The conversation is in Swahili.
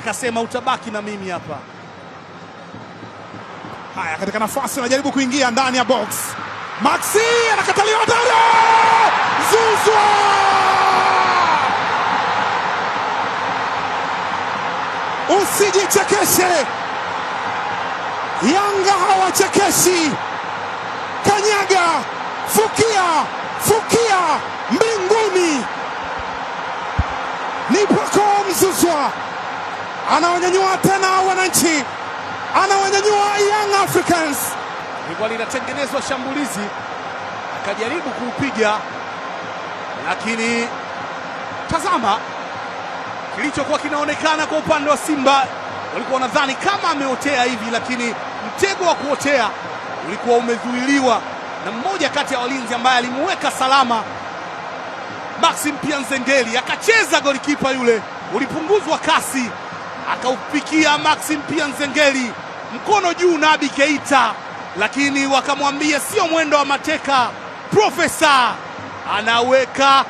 Akasema utabaki na mimi hapa. Haya, katika nafasi anajaribu kuingia ndani ya box. Maxi anakataliwa, hatari! Zuzwa! Usijichekeshe, Yanga hawachekeshi. Kanyaga, fukia, fukia mbinguni. Ni Pacome Zouzoua anawanyanyua tena wananchi, anawanyanyua Young Africans. Ilikuwa linatengenezwa shambulizi, akajaribu kuupiga, lakini tazama kilichokuwa kinaonekana kwa upande wa Simba. Walikuwa wanadhani kama ameotea hivi, lakini mtego wa kuotea ulikuwa umezuiliwa na mmoja kati ya walinzi ambaye alimuweka salama Maxim Pia Nzengeli, akacheza golikipa yule, ulipunguzwa kasi, akaupikia Maxim Pia Nzengeli mkono juu Nabi Keita, lakini wakamwambia sio mwendo wa mateka. Profesa anaweka